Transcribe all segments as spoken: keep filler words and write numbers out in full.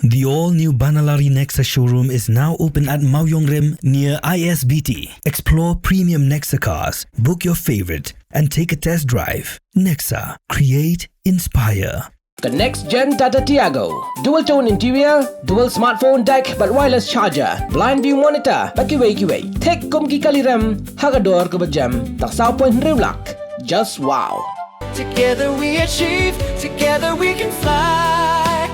The all-new Banalari Nexa showroom is now open at Mawiongrim near I S B T. Explore premium Nexa cars, book your favorite, and take a test drive. Nexa, create, inspire. The next gen Tata Tiago. Dual tone interior, dual smartphone deck, bad wireless charger, blind view monitor, bad kiwei kiwei. Thik kum ki kali rem, ha ka dor kaba jem, tang saw point hynriew lak. Just wow. Together we achieve, together we can fly.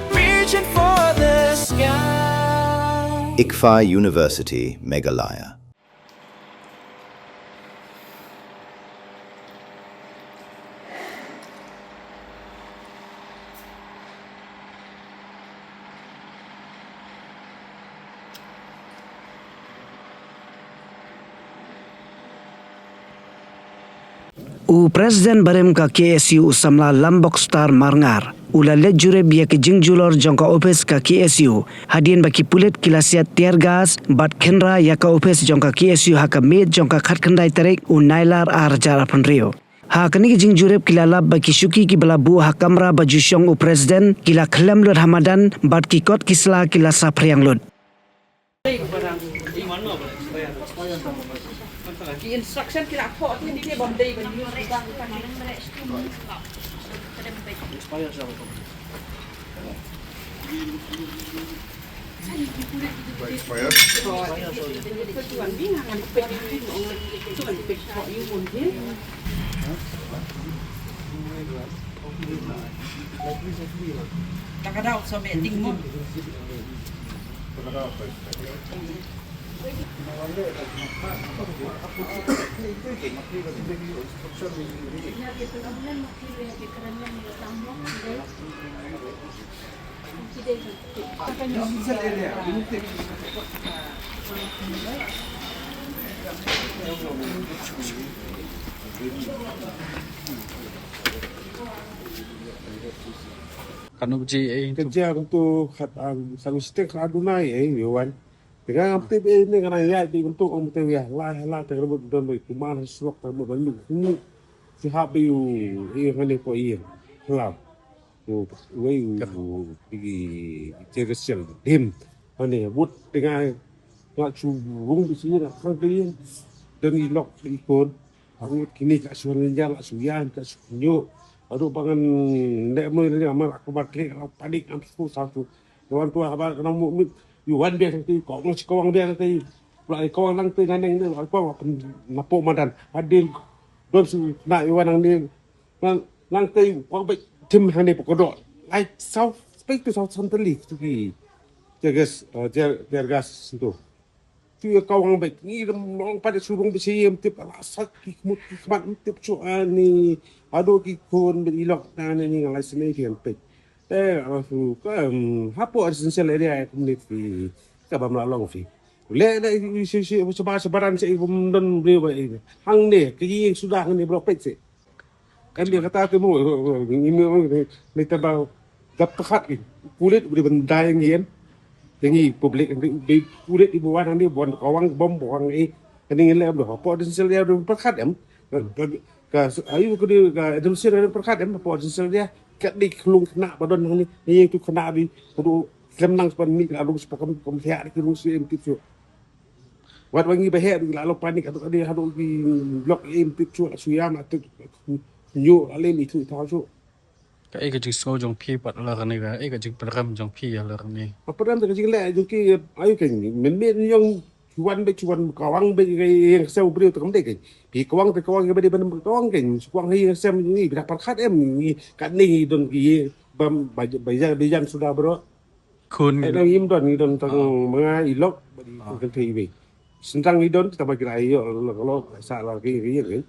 Reaching for the sky. ICFAI University, Meghalaya. U President barim ka K S U u samla Lambok Star Marngar u la leit jurip ïa ki jingjulor jong ka ophis ka K S U hadien ba ki pulit ki la siat tear gas bad khynra ïa ka ophis jong ka K S U ha ka miet jong ka khatkhyndai tarik u Nailar arhajar arphew hynriew. Ha kane ka jingjurip ki la lap ba ki shuki kiba la buh ha kamra ba ju shong u President ki la khlem lut ha madan bad ki kot ki sla ki la saphriang lut. Ki instruction ki la thoh tu ni ke bom dei ban use ki bang. Kano bji ei. Ka jia kumtu khat, um, sa u stek khat u nai ei, Yohan. Te nga ngam tip ei ne, nga nang ïaid te kumtu, ong te ïa la la te ka rebut don bai kuman ha surok te rebut ban mih. Kumne. Te hap ei u ei hangne po ei. Hla. U wei u, u, i, i tear gas shell. Dim. Hangne, wut te nga, nga shu rung bisi nga khang te ïa. Don i lok i khun. Hangne kine ka shu hangne la shu ïa, ka shu ñiuh. Haduh ba ngan leh mlei lei, nga mar ka bar klik, nga panik, ngam shu sa shu. Nga wan tu habar ka nang mut mit. Ïa wan biang te, kawang shi kawang biang te. Pula kawang nang te, nang neng te, kawang napoh madan. Hadien don shu na ïa wan nang ne. Nang, nang te, kawang beit tim hangne pok doh. Lai saw, peit tu saw san tylli tu ki. Tear gas, eh, tear, tear gas tu. Tu ïa kawang beit, ngi dang long pat shu rung beit sha ïing, tip la sak ki khmut ki khmat, tip shu ani, haduh ki khun beit i lok na ne ni ngalai sini ki peit. Te, ala shu ka, em, hapoh residential area, eh, community, ka bym lah long phi. Le, le, i, i, si, si, sha ba, sha baran, si, i bym don briew ba, i. Hangne, ka ïing suda hangne, bro, peit si. Kan ïa kata te mo, ni mo, ni te ba dap pyrkhat ki. Pulit u dei ban dai ngi em. Te ngi public, ngi, ngi pulit i buan, ngi buan kawang bom, buan ngi. Kan ngi lem doh. Hapoh residential area u dei ban pyrkhat em. Ka, ka, ka, ayu ka dei, ka administration u dei ban pyrkhat em. Hapoh residential area. Kat dei klung khynnah ba don hangne. Ngi tu khynnah bi. Kudu klem nang span ni, ka rung span kam, kam thiah ki rung si em tip shu. Wat ba ngi ba heh, la long panik, haduh, haduh, haduh ki block em tip shu, la shu ïam, la tip, ñiuh, la lem, itu, itu, shu. Kaei ka jingsngew jong phi pat la kane, kaei ka jingpynrem jong phi ïa la kane. Ba pynrem te ka jingleh jong ki, ayu kein, men men ïong, shu wan beit, shu wan kawang beit, ka ïing sem briew te kam dei kein. Phi kawang te kawang, ba dei ban kawang kein, shu kawang ha ïing sem ni, ba da pyrkhat em, ni, katne ngi don ki, ba, ba, ba jan, ba jan suda bro. Khun. Eh, nang im don, ngi don tang ma nga i lok, bad i khun kynthei iwei. Sentang ngi don, tang ba ki la ïoh, lok, lok, sa la ki, ki, ki.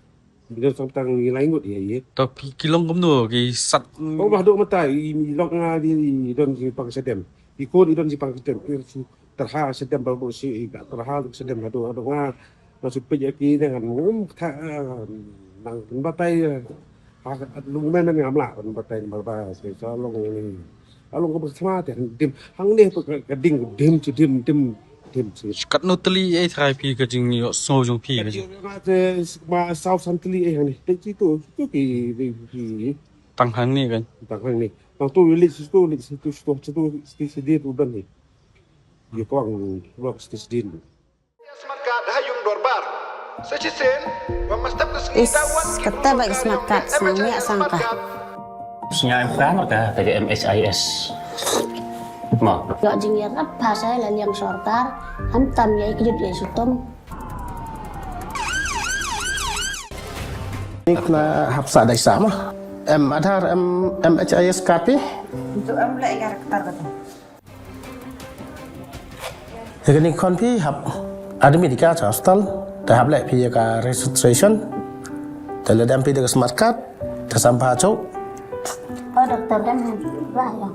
Ngi don tang tang ngi lai ngut ïa, ïa. To phi ki long kumno, ki sat. Oh, bah duk mata, i, i lok nga di, i don ki pang sedem. I khun i don ki pang sedem. Ki su terha sedem, baru si, i ka terha sedem, haduh, haduh nga. Nga su peit ïa ki dengan, um, tha, eh, nang batai, eh, ha, lung men men ngam lah, ban batai, ban batai, sa long ni. Sa long ka ba sma te, dim, hangne pa ka, ka ding, dim, chi dim, dim, dim, chi. Katno tylli ei trai phi ka jingïohsngew jong phi ka jing. Nga te, ma saw san tylli ei hangne. Te chi tu, tu ki, ki, ki. Tang hangne kan. Tang hangne. Tang tu leit situ, leit situ, situ, situ, situ sidin u don ni. Ïa kwang blok situ sidin. Smart card ha ïung dorbar. Sa shisien ba mynstep ka sngi. Is, ta wan kata ba ka smart card, sang ïa sang ka. Sngewbha marka ka M H I S. Mo. Ïoh jingïarap ha sa la liang sorkar, khamtam ïa ki jut ïa shitom. Ni kena hap sa dei sa mo. Em Aadhaar, em M H I S card phi? Itu em leh ïa ka rektar kata. Ïa kane khon phi hap admit ïa ka cha hospital, te hap leh phi ïa ka registration. Te lada em phi da ka smart card, te sam pha chok. Oh, doktor, dem ba ïa.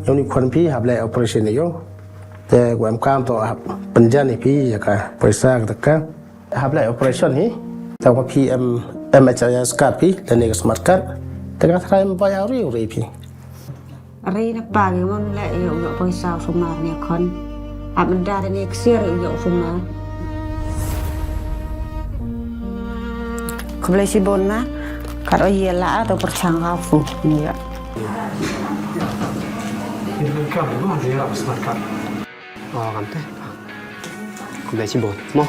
Ïa une u khon phi hap leh operation ïa u. Te u em kam to hap pynjan ïa phi ïa ka poisa kata ka. Hap leh operation hi. Tang ba phi em M H I S card phi lane ka smart card. Te ka tharai em ba ïa u ri u ri phi. Ri na pa ngi mon leh ïa u ïoh poisa u sumar ne khon. Hap mynta ne ksiar ïa u ïoh u sumar. Khublei shibun na. Kat o ïa la to pyrchang ka fu. Ïa. Ini kan kamu ada ya smart card. Oh, kan teh. Khublei shibun. Mo.